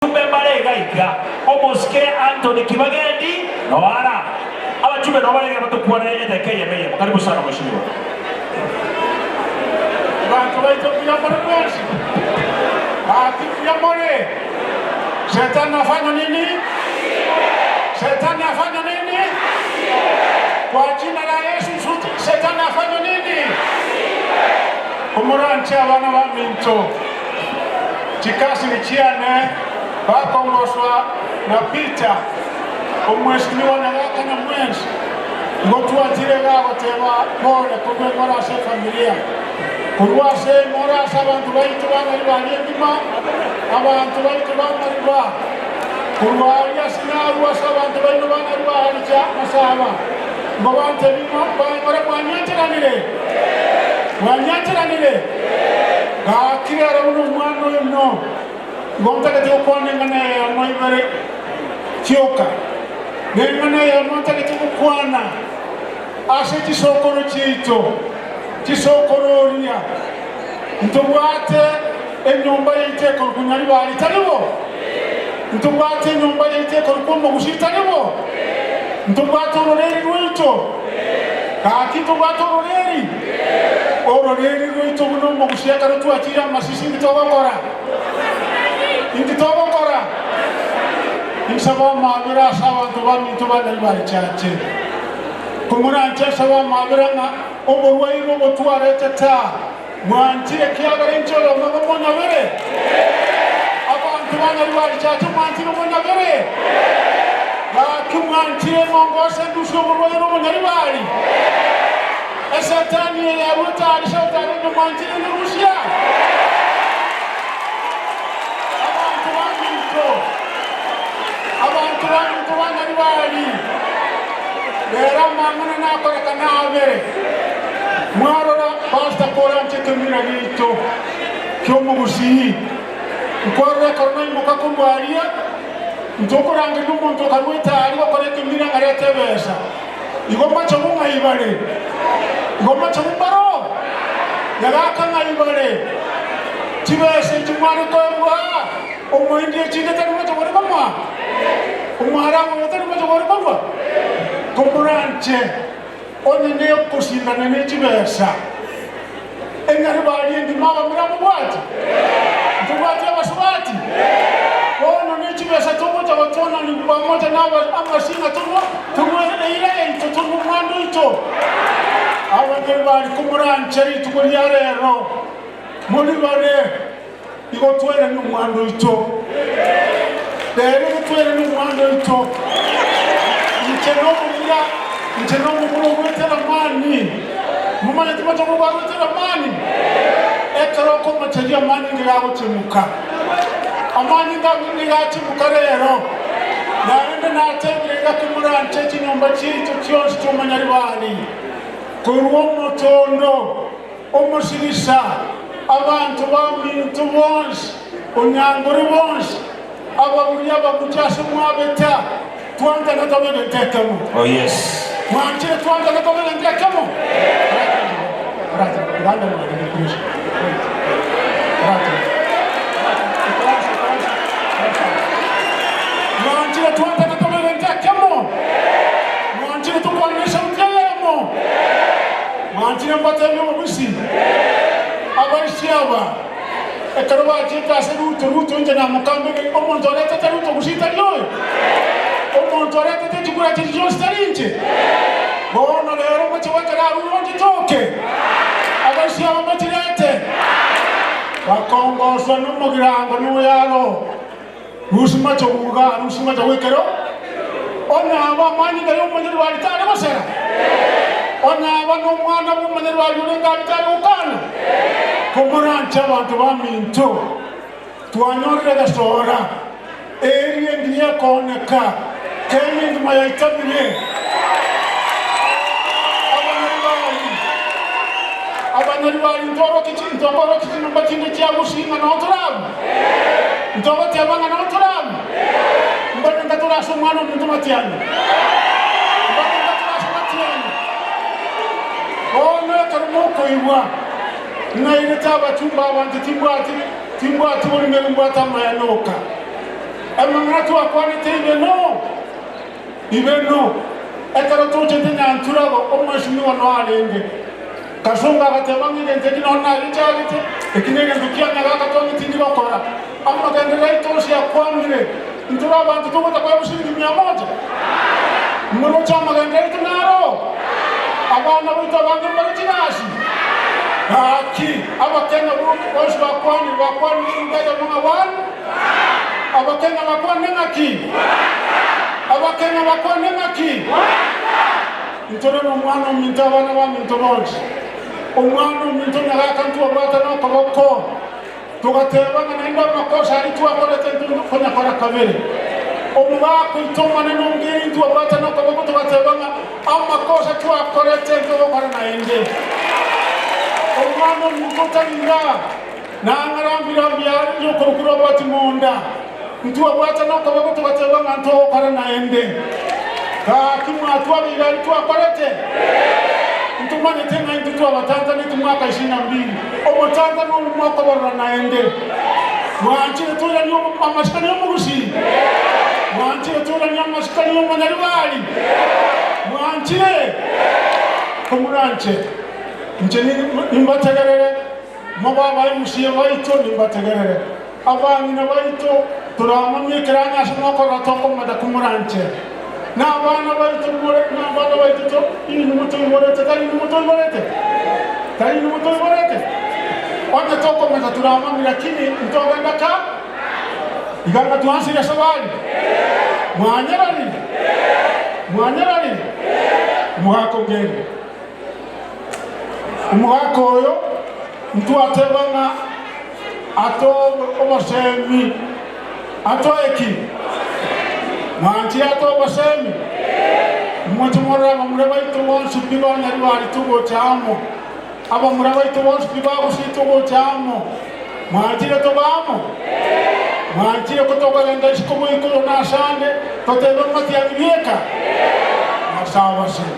Abachumbe mbare iga iga, omosike Anthony Kibagendi noara. Abachumbe nabo bare iga batokwanere edakika eyemo eyemo. Karibu sana mheshimiwa. Abanto baito mbuya more mwensi? Gaki mbuya more? Shetani afanye nini? Shetani afanye nini? Kwa jina la Yesu shetani afanye nini? Komoranche abana baminto. Chikasiri chiane bakongoswa na Peter, omwesimigwa Nyagaka na mwensi, igo twachire igaa goteba pole korwa eng'ora ase efamilia, korwa ase eng'ora ase abanto baito ba Nyaribari engima, abanto baito ba Mariba, korwa aria ase narua ase abanto baino ba Nyaribari chia Masaba, igo bantebi ng'a ba eng'ora mwanyancheranire? Mwanyancheranire? Gaki rero buna omwana oino, igo ntagete gokwana eng'ana eyemo ibere chioka, na eng'ana eyemo ntagete gokwana ase chisokoro chiaito, chisokororia. Ntobwate enyomba yaito ekorokwa Nyaribari, tari bo? Ntobwate enyomba yaito ekorokwa Omogusi, tari bo? Ntobwate ororeri rwaito. Gaki ntobwate ororeri. Ororeri rwaito buna omogusi ekero twachire amasisi inki togokora? Inki togokora? Insabe amabera ase abanto baminto ba Nyaribari Chache. Komoranche nsabe amabera ng'a oborwaire obo twarete taa mwanchire ekiagera inche oyomo monyabere. Abanto ba Nyaribari Chache mwanchire monyabere. Gaki mwanchire ng'ongo ase endusu y'oborwaire obonyaribari. Esetani eye yaruete aria Saitani onye mwanchire nerusia. Abanto baminto, abanto baminto ba Nyaribari, rero amang'ana nakorekana abere. Mwarora Pastor koranche ekemira giaito ki'omogusii. Nkwarora ekero naimoka korwa aria, ntokorangeria omonto okaruete aria gokora ekemira ng'a reta ebesa. Igo mbache bong'ai bare, igo mbache bombaro, nyagaka ng'ai bare, chibesa echi mware koegwa aa, omoindi echinde tari gocha gore komoa, omoarabu oyo tari gocha gore korua, komoranche onye nokosindana ne chibesa, Enyaribari engima abamura mobwati? Ntobwati abasubati? Bono ne chibesa togocha gotonanigwa pamoja na amasinga torwe torwe eira yaito torwe omwando oito. Abanyaribari komoranche rituko ria rero moribare igo tweranie omwando oito. Rero igo tweranie omwando oito. Inche nomomura, inche nomomura ogwete Lamani. Momanyete mochoko gwarwete Lamani? Ekero okomocheria amani nigo agochemuka. Amani nigo achemuka rero. Naende natebire iga komoranche chinyomba chiaito chionsi chi'omonyaribari, korwa omotondo Omosirisa, abanto baminto bonsi, onyangore bonsi, ababuri abagucha ase mwabeta, twanchane tobe egento ekemo. Oh yes. Mwanchire twanchane tobe egento ekemo? Mwanchire twanchane tobe egento ekemo? Mwanchire tokwane esauti eyemo? Mwanchire mbatebie obobisi? Abaisia aba, ekero bachiete ase Ruto, Ruto inche namokambeire, omonto oretete Ruto gose tari oyo? Omonto oretete chikura chiria chionsi tari inche? Bono rero omochie gwekera arure onchitoke, abaisia aba mbachirete, bakongoswa nomogirango noyaro. Rusia machogu iga, rusia machogu ekero onye aba amanyinga y'omonyerwari tare gosera, onye aba nomwana bw'omonyerwari orenge aria tare gokana. Komoranche abanto baminto, twanyorire egesoora, eeri engiya ekooneka, Kenya engima yaitabire. Abanyarwari, abanyarwari ntoroki chi, ntokoroki chinyomba chinde chia Gusii ng'a noo torabe. Ntogoteba ng'a noo torabe. Mbarenta tore ase omwana ominto Matiang'i. Mbarenta tore ase Matiang'i. Bono ekero mokoigwa ng'airete abachumba abanto timbwati timbwati borimeri mbwate amaene oka. Amang'ana twakwanete ibe no, ibe no. Ekero tochete Nyanturabo, omweshimiwa noarenge. Kasongo agateba ng'a egento eki nonya nagichagete, eki negento kiane gakatong'e tindi gokora. Amagenderero aito onsi akwamire. Intore abanto togocha koegwa shilingi mia moja? Moroche amagenderero aito naro? Abana baito abange mbare chigasi? Gaki, Abakenya bonsi bakwanire, bakwanire eruga eyemo ng'a one. Abakenya bakwane ng'aki? Abakenya bakwane ng'aki? Intore nomwana ominto abana baminto bonsi. Omwana ominto nyagaka ntwabwate nokoboko, togateba ng'a naende amakosa aria twakorete ntokonyakora kabere. Omogaka oito omonene ongeri ntwabwate nokoboko togateba ng'a amakosa twakorete ntogokora naende. Omwana ominto otari igaa, nang'arambire mbuya yokorokwa Robert Monda. Ntwabwate nokoboko togateba ng'a ntogokora naende. Gaki mwatwabeire aria twakorete? Ntomanyete ng'a intwe twabatantaneti mwaka isini na mbili, omotantano obo mokoborora naende. Mwanchire toiranie amasikani y'omogusii? Mwanchire toiranie amasikani y'omonyaribari? Mwanchire? Komoranche, inche nimbategerere. Mobe abaimusie baito, nimbategerere. Abang'ina baito, toramamie ekeranya ase mokorora tokomanya komoranche. Na abana baito more, na abana baito to, inwe motoiborete, tari inwe motoiborete? Tari inwe motoiborete? Onye tokomanya toramamie, lakini ntogenda ka? Iga ng'a twansire esabari? Mwanyararire? Mwanyararire? Omogaka ongende. Omogaka oyo ntwateba ng'a atoe obosemi. Atoe ki? Mwanchire atoe obosemi? Moche morore abamura baito bonsi pi ba Nyaribari togocha amo, abamura baito bonsi pi ba Gusii togocha amo. Mwanchire tobe amo? Mwanchire ko tokogenda isiko boikoyo na asande, totebe ng'a matiang'i bieka? Nyasae obasemi.